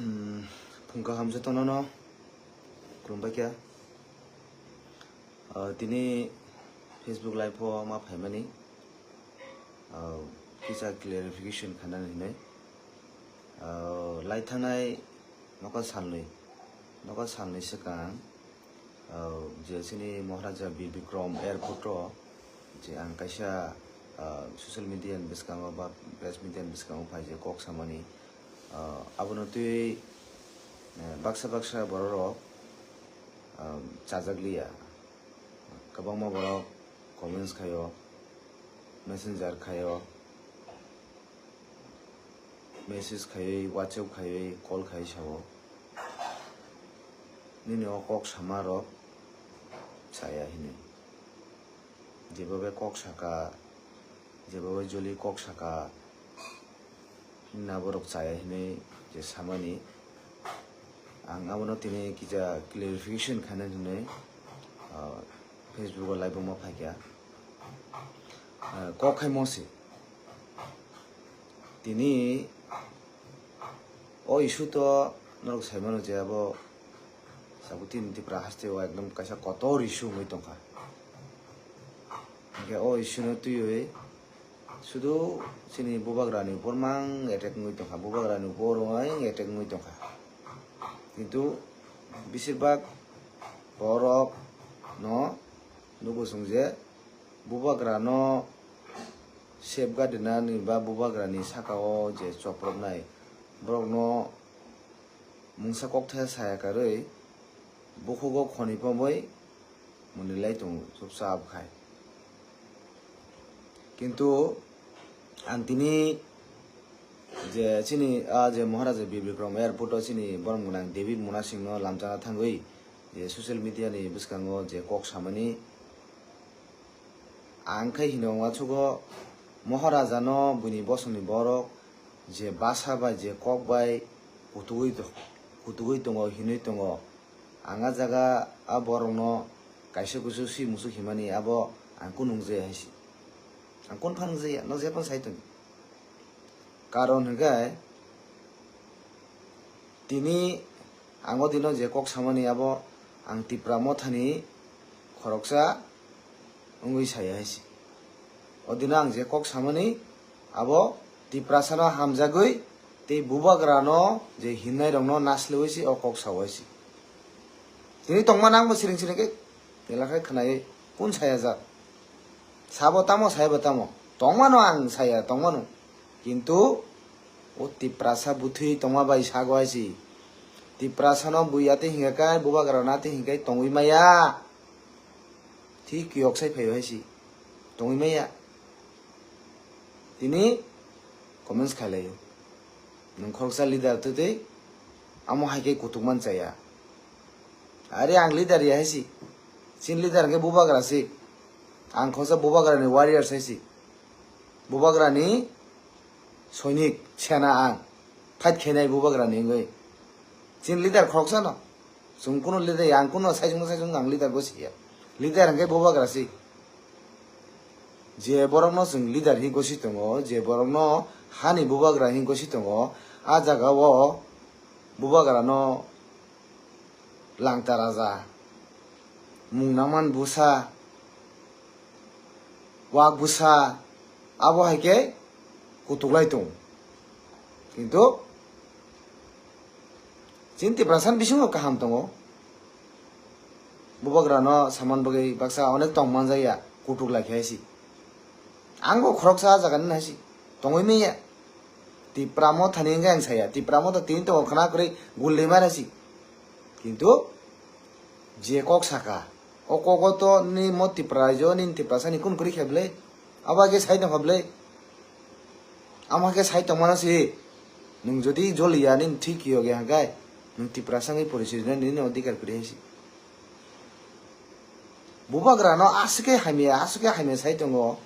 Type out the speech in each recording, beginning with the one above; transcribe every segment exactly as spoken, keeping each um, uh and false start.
Hmm, phung kaham jotono no khulumbai kha. Ah, tini Facebook live o ma phaimani, ah, kisa clarification khanani hinwi. Ah, lai thangnai nokha salnwi, nokha salnwi swkang, ah, je chini Maharaja Bir Bikram Airport o je ang kaisa, ah, social media ni bwskango ba press media ni bwskango phai je kok samani, ah, abono twi, eh, baksa baksa borok rok, ah, chajak liya. Kwbangma borok comments khaio, messenger khaio, message khaiwi, WhatsApp khaiwi, call khaiwi sao. Nini o kok sama rok chaya hinwi. Jeba bai kok saka, jeba bai joli kok saka, hinna borok chaya hinwi je samani. Ang abono tini kisa clarification khaina hinwi, ah, Facebook o live o ma phaikha. Ah, kok khaimo se. Tini o issue to norok sai mano je abo Sabutini Tipra haste o ekdom kaisa kotor issue wngwi tongkha. Hingke o issue no twiwi sudu chini bubagrani upor mang attack wngwi tongkha, bubagrani upor mang attack wngwi tongkha. Kintu besirbak borok no nugo chwng je bubagrano safeguard rwnani ba bubagrani sakao je chopropnai borokno mungsa kokthai saya karwi bukhugo khoni pomwi mwnwi lai tongo chupchap khai. Kintu ang tini je chini a je Maharaja Bir Bikram Airport o chini borom gwnang David Munasing no lamchana thangwi je social media ni bwskango je kok samani, ang khe hino uansukgo Maharaja no buini bosongni borok je basa bai je kok bai kutugwi to-, kutugwi tongo hinwi tongo. Ang a jaga a borokno kaisa kusu si musuk himani abo ang kunu nungjaya hai se. Ang kunu phan nungjaya, no je phano sai tong. Karon hwnkhe tini ang o dino je kok samani abo ang Tipra mothani khoroksa wngwi saya hai se. O dino ang je kok samani abo Tiprasano hamjagwi tei bubagrano je hinnairokno nasliwi se o kok sao hai se. Tini tongmano ang bo siring siring khe elakhai khwnaiwi kun saya jak. Sabo tamo, saibo tamo. Tongmano ang saya, tongmano. Kintu o Tiprasa bwthwi tongma bai sago hai se. Tiprasano bui atwi hingkha khe, bubagrano atwi hingkha khe tongwi maya. Thik kiyok sai phaio hai se. Tongwi maya. Tini comments khailai o. Nwng khoroksa leader twtwi amo hai khe kutuk man chaya. Are ang leader ya hai se. Chini leader hwnkhe bubagra se. Ang khoroksa bubagrani warriors hai se. Bubagrani soinik sena ang. Fight khainai bubagrani wngwi. Chini leader khoroksa no. Chwng kunu leader ya, ang kunu saichung saichung ang leader gosi ya. Leader hwnkhe bubagra se. Je borokno chwng leader hi gosi tongo, je borokno hani bubagra hi gosi tongo, a jaga o bubagrano langta raja, mung nangman bwsa, wak bwsa, abo hai khe kutuk lai tongo. Kintu chini Tiprasa ni bisingo kaham tongo. Bubagrano saman bagwi baksa onek tong manjakya, kutuk lai khe hai se. Ang bo khoroksa a jaga ni hai se. Tongwi manya. Tipra mothani hwnkhe ang saya. Tipra motha tini tongo khna kwrwi gulli mara se. Kintu je kok saka, o kogo to ni mo Tipra raijo ni Tiprasa ni kun kwrwi khe bwle? Abo khe sai tongkha bwle? Amo khe sai tongmano se. Nwng jodi joliya nini thwi kiyok ya hwnkhe nwng Tiprasa wngwi porichoi rwnani nini odhikar kwrwi hai se. Bubagrano aswk khe hamya, aswk khe hamya sai tongo.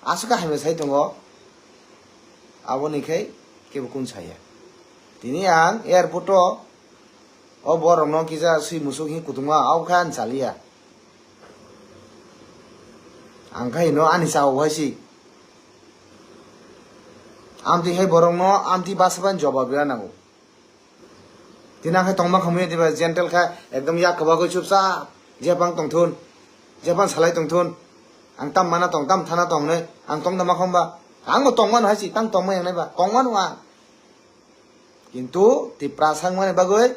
Aswk khe hamya sai tongo. Aboni khe kebo kun saya. Tini ang airport o, o borokno kisa swi musuk hi kutungma, abo khe ang chaliya. Ang khe hino ani chao hai se. Amtwi hai borokno amtwi basa bai jobab rwna nango. Tini ang khe tongma khamwi diba gentle kha, ekdom yak kwbagwi chupchap, jepang tongthun, jepang salai tongthun. Ang tam mana tong, tam thana tong hinwi ang tong tongma khamba. Angbo tongmano hai si, tang tongma yangnai ba, tongmano ang. Kintu Tiprasa wngmani bagwi,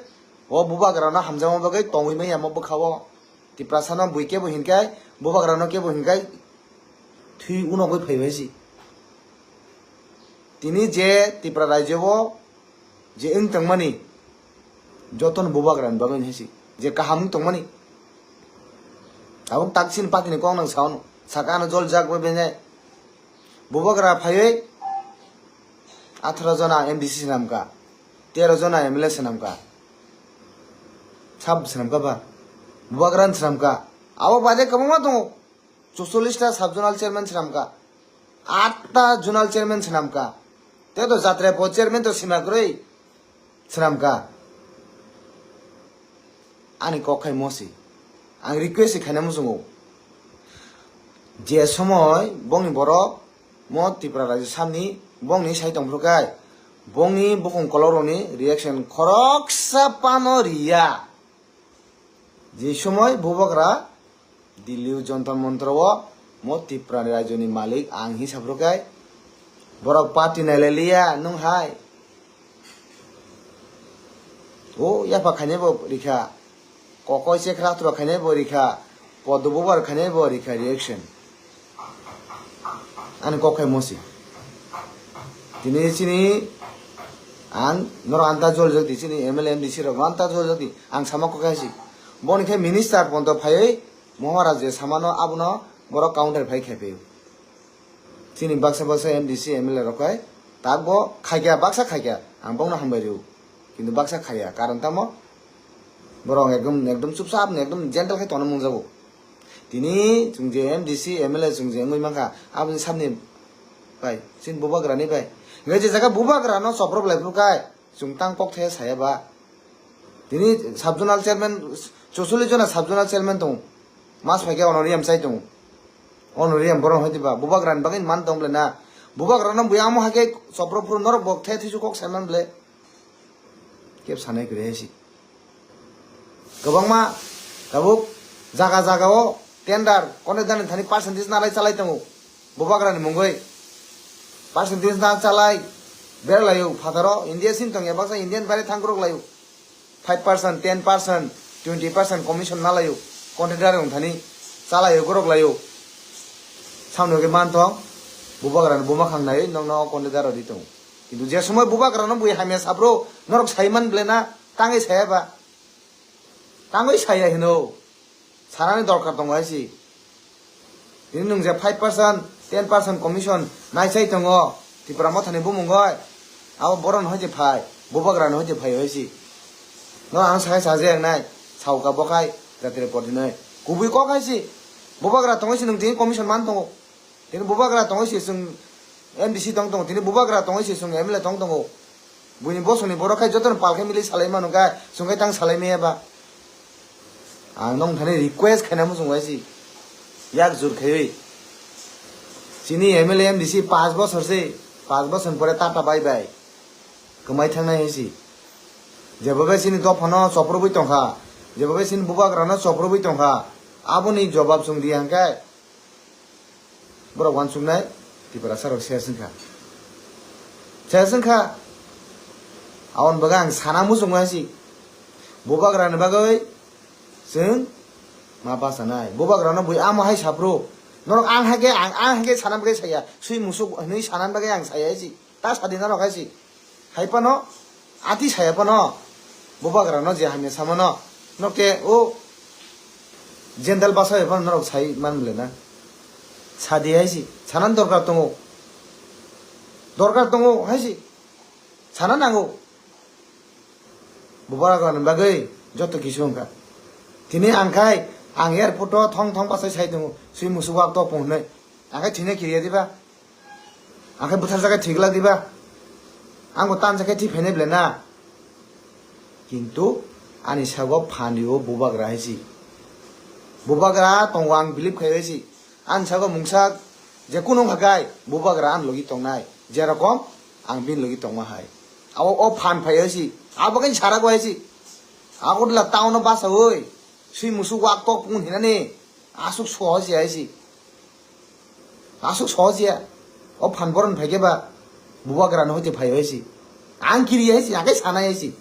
o bubagrano hamjakma bagwi tongwi manya mo bwkha-o. Tiprasano bui kebo hinkai, bubagrano kebo hinkai, thwi unogwi phaibai si. Tini je Tipra rajyo-o je wng tongmani, jotono bubagrani bagwi hai si, je kaham wng tongmani. Tabuk tak chini party ni kok nang sao no, saka ano jol jak bai benai. Bubagra phaiwi atharo jona M D C swnamkha, tero jona M L A swnamkha. Sab swnamkha ba? Bubagra swnamkha. Abo bade kwbangma tongo. Chuchollish ta sub zonal chairman swnamkha. Aat ta zonal chairman swnamkha. Tei to jatra po chairman to sima kwrwi swnamkha. Ani kok khai mosi. Ang request khaina muchungo. Je somoi bongni borok mo Tripura rajyo samni bongni sai tongphuru khai bongni bukhung kolokrokni reaction khoroksa phano riya. Je somoi bubagra Delhi o Jantar Mantar o mo Tripura ni rajyo ni malik ang hinwi saphuru khai borok party nailai liya nwng hai. O yapha khainai bo rikha, kokoi chekra athura khainai bo rikha, poddo bubar khainai bo rikha reaction. Ani kok khai mosi. Tini chini ang norok anta joljak di, chini M L A M D C rok anta joljak di. Ang sama kok khai si. Boni khai minister ponto phaiwi Maharaj je samano abono borok counter phai khai phaio. Chini baksa baksa M D C M L A rok khai tak bo khaikya, baksa khaikya, ang bokno hambai rio. Kintu baksa khaiya, karon tamo borok ekdom, ekdom chupchap ni, ekdom gentle khai tongna mungjago. Tini chwng je M D C M L A chwng je wngwi mankha, aboni samni bai chini bubagrani bai. Hingke je jaga bubagrano choprop lai phuru khai, chwng tang kok the saya ba. Tini sub zonal chairman, chuchollish jona sub zonal chairman tongo. Mas phaikhe honorarium chai tongo. Honorarium borok hai diba? Bubagrani bagwi man tong ble na? Bubagrano buya amo hai khe chopro phuru norok bo the thisu kok saiman ble. Kep sanai kwrwi hai si. Kwbangma tabuk jaga jaga o tender, contractor ni thani percentage nalai chalai tongo. Bubagrani mungwi percentage na chalai berlaio phataro India sin tongya baksa Indian bare thangkrok laio. Five percent, ten percent, twenty percent commission nalaio contractor wng thani chalaio gorok laio. Samno khe man thong bubagrani buma khang nai nokno contractor rodi tongo. Kintu je somoi bubagrano bui hamya sapro norok saiman ble na tangwi saya ba? Tangwi saya hino. Sanani dorkar tongo hai si. Tini nwng je five percent, ten percent commission naichai tongo Tipra Mothani bumungoi. Abo borokno hai se phai, bubagrano hai se phai hai si. No ang sakai saje ang nai, sauka bokhai jatri pordinoi. Kubui kok hai si. Bubagra tongoi si nwng tini commission man tongo. Tini bubagra tongwi se chwng M D C tong tongo, tini bubagra tongwi se chwng M L A tong tongo. Buini bosongni borok khai jotono pal khe milwi salai mano khe chwng khai tang salai maya ba. Ang nong thani request khaina muchung bai si. Yak jur khaiwi. Chini M L A M D C paanch bosor se, paanch bosor ni pore tata bai bai. Kwmai thangnai hai si. Jebobe chini dophano choprobwi tongkha, jebobe chini bubagrano choprobwi tongkha. Aboni jobab chwng di hangkhe. Borok uansuknai Tiprasa rok ses wngkha. Ses wngkha. Aboni bagwi ang sana muchungo hai si. Bubagrani bagwi chwng ma bachanai. Bubagrano bui amo hai saphuru. Norok ang hai khe, ang, ang hai khe sana bagwi saya. Sui musuk hinwi sana bagwi ang saya hai si. Ta sadi norok hai si. Hai phano, ati saya phano, bubagrano je hamya samano, noke o jendal basa bai phano norok sai man bole na. Sadi hai si, sanan dorkar tongo. Dorkar tongo hai si. Sana nango. Bubagrani bagwi joto kisu wngkha. Tini ang khai, ang airport o thong thong bachai sai tongo. Sui musuk wak tok pung hinwi. Ang khai thina kiriya diba? Ang khe bwthar jaga thwi glak diba? Ang bo tan jaga thwi phainai ble na? Kintu ani sago phan rio bubagra hai si. Bubagra tongo ang believe khai hai si. Ani sago mungsa je kunu wngkha kai bubagra ani logi tongnai. Jerokom ang bini logi tongma hai. Abo o phan phai hai si. Abo khe sara go hai si. Agartala town o basawi swi musuk wak tok pungun hinani aswk sohos ya hai si. Aswk sohos ya. O phan boron phaikhe ba bubagra no hoite phai hai si. Ang kiri hai si, ang khe sana hai si.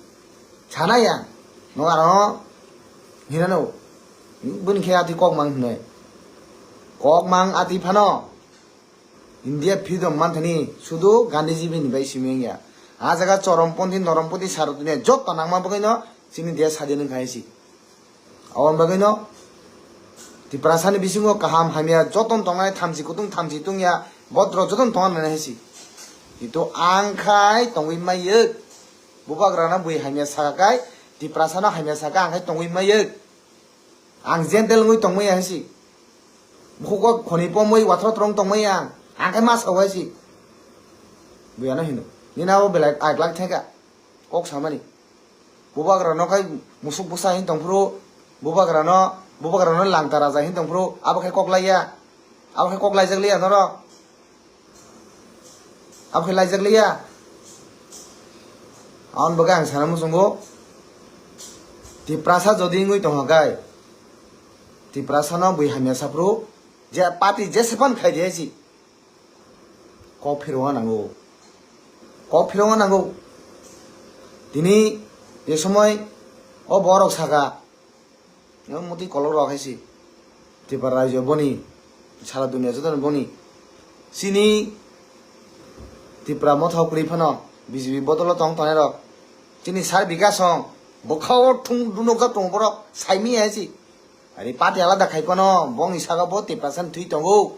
Sana ya. No aro hinano bini khe ati kok mang hinai. Kok mang ati phano. India freedom manthani sudu Gandhiji bini bai simi wngya. A jaga chorom ponthi, norom ponthi, saro dunia joto nangma bagwino chini desh sadin wngkha hai si. Aboni bagwino Tiprasani bisingo kaham hamya joton tongnai, thamchi kutung thamchi tungya, bodro joton tongna nai hai si. Kintu ang khai tongwi mayek. Bubagrana bui hamya saka kai, Tiprasano hamya saka ang khai tongwi mayek. Ang gentle wngwi tongmaya hai si. Bukhugo khoni pomwi wathro throng tongmaya ang. Ang khai ma sao hai si. Buyano hino. Nini abo belai aglak theka. Kok samani. Bubagrano khai musuk bwsa hin tongphuru. Bubagrano, bubagrano langta raja hin tongphuru. Abo khai kok laiya. Abo khai kok laijak liya norok. Abo khe laijak liya. Aboni bagwi ang sana muchungo. Tiprasa jodi wngwi tongkha kai. Tiprasano bui hamya saphuru. Je party jese phan khai di hai si. Kok phirogna nango. Kok phirogna nango. Tini je somoi o borok saka. Yang muti kolok rok hai si. Tripura rajyo boni. Sara dunia joto boni. Sini Tripura mothok kwrwi phano B J P bodolo tong tongnai rok. Chini sar bikasong. Bwkhao thung dunukjak tongo borok. Saimi hai si. Ari party alada khai phano bongni saka bo Tiprasa thwi tongo.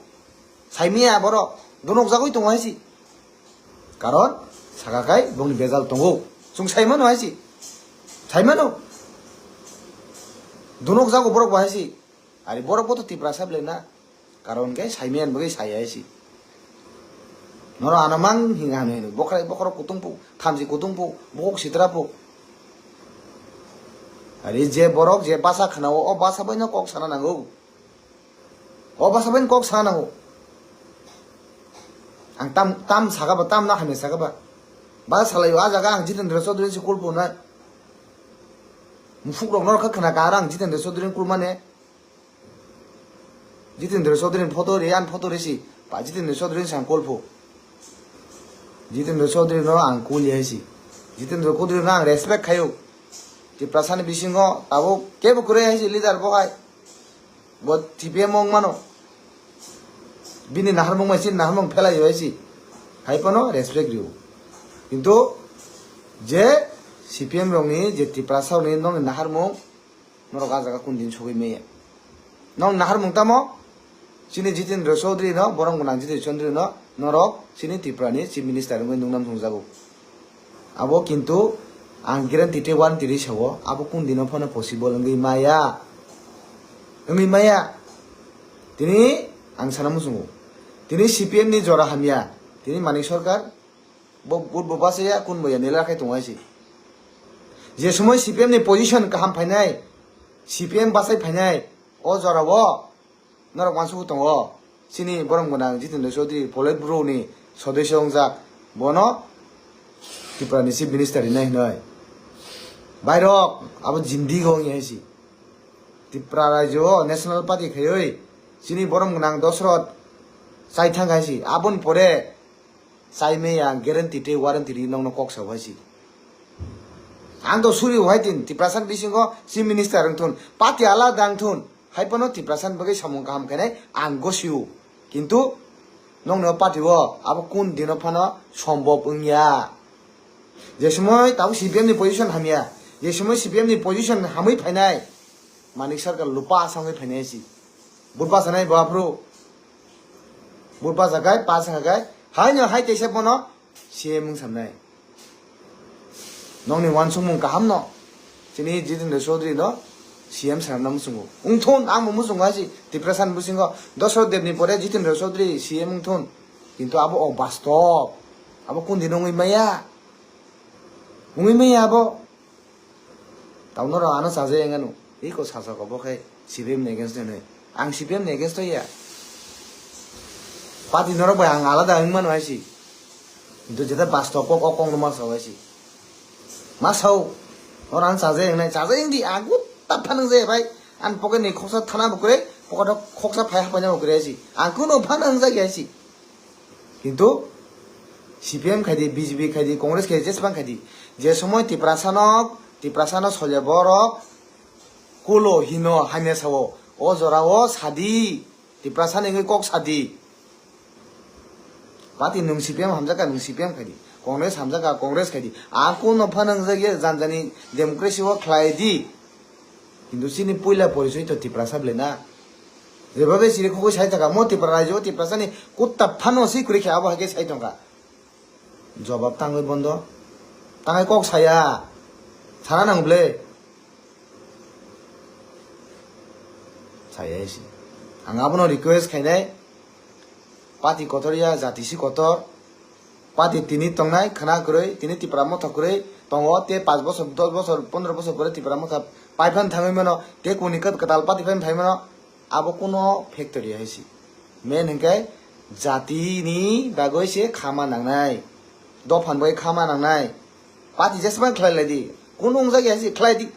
Saimiya borok. Dunukjagwi tongo hai si. Karon saka kai bongni bejal tongo. Chwng sai mano hai si. Sai mano. Dunok jago borok bo hai si. Ari borok bo to Tiprasa belai na. Karon khe sai maya bagwi sai hai si. Noro ano mang hinga hino hino. Bokrai bokhorok kutung pu, thamchi kutung pu, bokok sitra pu. Ari je borok je basa khwnao, o basa bai no kok sana nango. O basa bai kok sa nango. Ang tam, tam saka ba, tam na hamya saka ba. Ba salai o, a jaga ang Jitendra Chaudhary se kulpo na. Mufuk rok norok kha khna ka, ang Jitendra Chaudhary kulmane. Jitendra Chaudhary photo ri, an photo ri si. Ba Jitendra Chaudhary sang kulpo. Jitendra Chaudhary no ang kuli hai si. Jitendra Chaudhary no ang respect khayo. Tiprasa ni bisingo tabuk kebo kwrwi hai si leader bo hai. Bo T P M wng mano. Bini naharmung bai chini naharmung phelai bai si. Hai phano respect rio. Kintu je C P M rokni, je Tiprasa rokni nokni naharmung norok a jaga kundin sogwi maya. Nokni naharmung tamo? Chini Jitendra Chaudhary no, borom gwnang Jitendra Chaudhary no, norok chini Tripura ni Chief Minister wngwi nungnam thungjago. Abo kintu ang guarantee tei warranty ri sao, abo kun dino phano possible wngwi maya. Wngwi maya. Tini ang sana muchungo. Tini C P M ni jora hamya. Tini Manik Sarkar bo, bo, bo bachaya, kun bo ya nela khai tongo hai si. Je somoi C P M ni position kaham phainai, C P M bachai phainai, o jora o Norok uansukgwi tongo, chini borom gwnang Jitendra Chaudhary, Politburo ni sodosyo wngjak, bono Tripura ni Chief Minister rinai hinoi. Bairok, abo jindigo wngya hai si. Tripura rajyo o National Party khaiwi, chini borom gwnang Dosrot chai thang hai si. Aboni pore, Chai maya ang guarantee tei warranty ri nokno kok sao hai si. Ang to suri hai tin, Tiprasa ni bisingo Chief Minister wng thun, party alada wng thun, hai phano Tiprasa ni bagwi samung kaham khainai ang gosio. Kintu nokni o party o abo kun dino phano sombhob wngya. Je somoi tabuk C P M ni position hamya, je somoi C P M ni position hamwi phainai, Manik Sarkar lupa asangwi phainai si. Budba sanai bo aphuru. Budba sakai, pa sangkai. Hai no hai teisa bono C M wng samnai. Nokni uansukmung kaham no. Chini Jitendra Chaudhary no C M sanamna muchungo. Wng thun, ang bo muchungo hai si. Tiprasa ni bisingo Dosrot Deb ni pore Jitendra Chaudhary C M wng thun. Kintu abo o bastob. Abo kun dino wngwi maya. Wngwi maya abo. Tauno rok ano chaja yang ano. Iko sasako bo khe C P M ni against hinwi. Ang C P M ni against o ya. Party norok bai ang alada wng mano hai si. Kintu jeta bastob kok o kok no ma sao hai si. Ma sao. Oro ang chajai wngnai, chajai wngdi, ang kutta phan wngjai bai. Ang pocket ni khoksa thana bo kwrwi, pocket o khoksa phai hapaina bo kwrwi hai si. Ang kuno phan wngjak ya si. Kintu C P M khai di, B J P khai di, Congress khai di, jesbang khai di. Je somoi Tiprasa no, Tiprasa no solya borok kulo hino hamya sao. O jora o sadi. Tiprasa ni wngwi kok sadi. Party nwng C P M hamjakha, nwng C P M khai di. Congress hamjakha, Congress khai di. Ang kuno phan wngjak ya, janjani democracy o khlai di. Kintu chini puila porisoi to Tiprasa bwle na. Jeba be siri khogwi sai thaka, mo Tipra rajyo o Tiprasa ni kutta phano si kwrwi khe abo hai khe sai tongkha. Jobab tangwi bondo. Tangwi kok saya. Sana nang bwle. Saya si. Ang abono request khainai. Party kotor ya, jati si kotor. Party tini tongnai, khwna kwrwi, tini Tipra motha kwrwi tongo, tei panch bosor, dos bosor, pondro bosor pore Tipra motha pai phan thangwi mano, tei kuni kwt-, kwtal party pai phai mano, abo kuno factory hai si. Main hwnkhe jati ni bagwi se khama nangnai, dophan bai khama nangnai, party jesma khlai lai di, kuno wngjak ya si khlai di.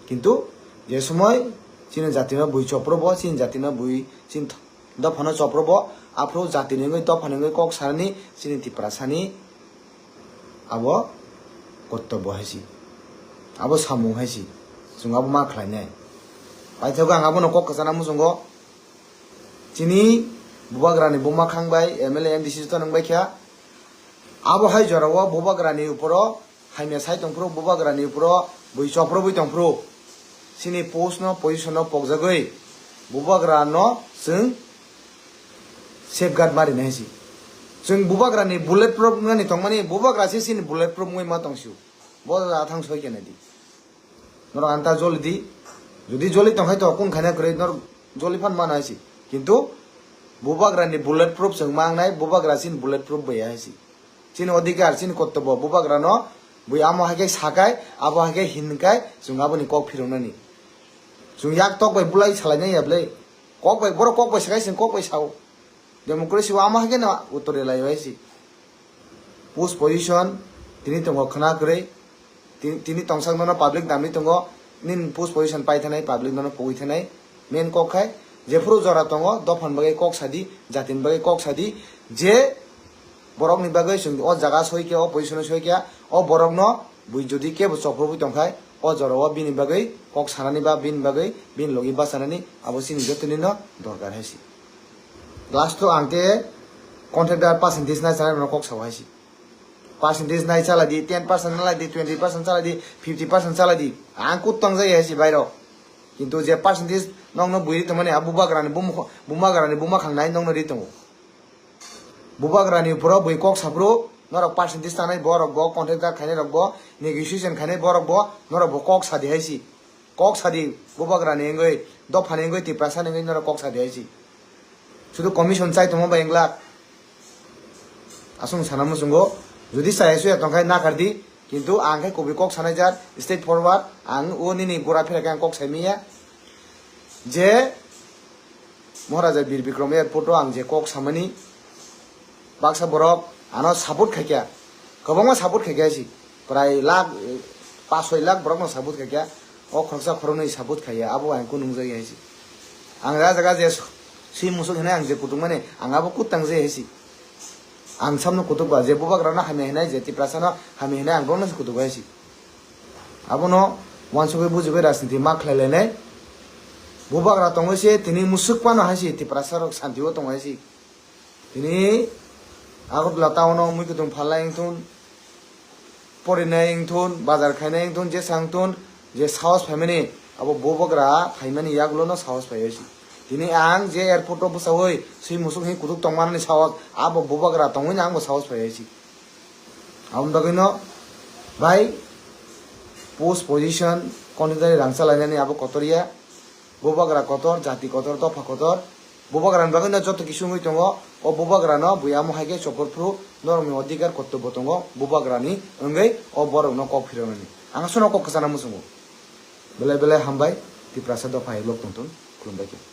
Kintu je somoi chini jatino bui chopro bo, chini jatino bui chini th-, dophano chopro bo, aphuru jatini wngwi dophani wngwi kok sanani chini Tiprasani abo kortobbo hai si, abo samung hai si, chwng abo ma khlainai. Paithago ang abono kok kwchana muchungo, chini bubagrani buma khang bai M L A, M D C joto nangbai kha, abo hai jorao bubagrani uporo hamya sai tongphuru, bubagrani uporo bui choprobwi tongphuru. Chini post no, position no pokjagwi bubagra no chwng safeguard ma rinai si. Chwng bubagrani bullet proof wngnani tongmani, bubagra se chini bullet proof wngwi ma tongsio. Bo athang soi khe nai di. Norok anta joli di. Jodi joli tong khai to kun khaina kwrwi norok joli phan mano hai si. Kintu bubagrani bullet proof chwng ma wngnai, bubagra chini bullet proof bai hai si. Chini odhikar, chini kortobbo, bubagrano bui amo hai khe sakai, abo hai khe hinkai, chwng aboni kok phiroknani. Chwng yak tok bai bulai salainai ya bwle. Kok bai, borok kok bai sakai, chwng kok bai sao. Democracy o amo hai khe no uttor rwlai bai si. Post position, tini tongo khwna kwrwi, Ti-, tini tongsak nono public damwi tongo, nini post position pai thanai, public nono pogwi thanai. Main kok khai, jephuru jora tongo, dophani bagwi kok sadi, jatini bagwi kok sadi, je borokni bagwi chwng o jaga soi khe, o position o soi khe, o borokno bui jodi kebo chopropwi tongkhai, o jorao bini bagwi kok sanani ba bini bagwi bini logi bachanani abo chini jotonino dorkar hai si. Last o ang khe contractor percentage nai chanai rokno kok sao hai si. Percentage nai chala di, ten percent nalai di, twenty percent chala di, fifty percent chala di. Ang kut tong jaya si bairo. Kintu je percentage nokno bui ri tongmani, a bubagrani bumukho-, bumagrani buma khangnai nokno ri tongo. Bubagrani uporo bui kok saphuru, norok percentage tanai borok bo, contractor khainai rok bo, negotiation khainai borok bo, norok bo kok sadi hai si. Kok sadi, bubagrani wngwi, dophani wngwi, Tiprasani wngwi norok kok sadi hai si. Sudu commission chai tongma bai wng glak. Aswng sana muchungo, jodi chaya suya tongkhai nakardi, kintu ang khe kubui kok sanai jat, straight forward, ang o nini gura phira khe ang kok sai manya. Je Maharaja Bir Bikram airport o ang je kok samani, baksa borok ano support khaikha, kwbangma support khaikha si, prai lakh, eh, pash soi lakh borokno support khaikha, o khoroksa khoroknwi support khaiya, abo ang kunu nungjak ya si. Ang raja ga je swi musuk hinai ang je kutung mani, ang abo kutang je si. Ang samno kutuk ba, je bubagrano hamya hinai, je Tiprasano hamya hinai, ang bono se kutuk ba si. Abono wansugwi bujigwi rajniti ma khlai lainai. Bubagra tongwi se tini musuk pano hai si, Tiprasa rok santi o tong hai si. Tini Agartala town o mui kutung phalnai wngthun, porinai wngthun, bazar khainai wngthun, jesa wngthun, je sahos phaimani, abo bubagra phaimani yagulo no sahos phaiwi si. Tini ang je airport o bwsawi swi musuk hinwi kutuk tongmanani sahos, abo bubagra tongwi no ang bo sahos phaiwi si. Aboni bagwi no bai post position, contractor ni rang chalainani abo kotor ya. Bubagra kotor, jati kotor, dopha kotor. Bubagrani bagwi no joto kisu wngwi tongo. O bubagrano bui amo hai khe chopor phuru norokni odhikar kortobbo tongo. Bubagrani wngwi o borokno kok phiroknani. Ang aswkno kok kwchana muchungo. Belai belai hambai, Tiprasa dopha hai lok tongthun. Khulumbai khe.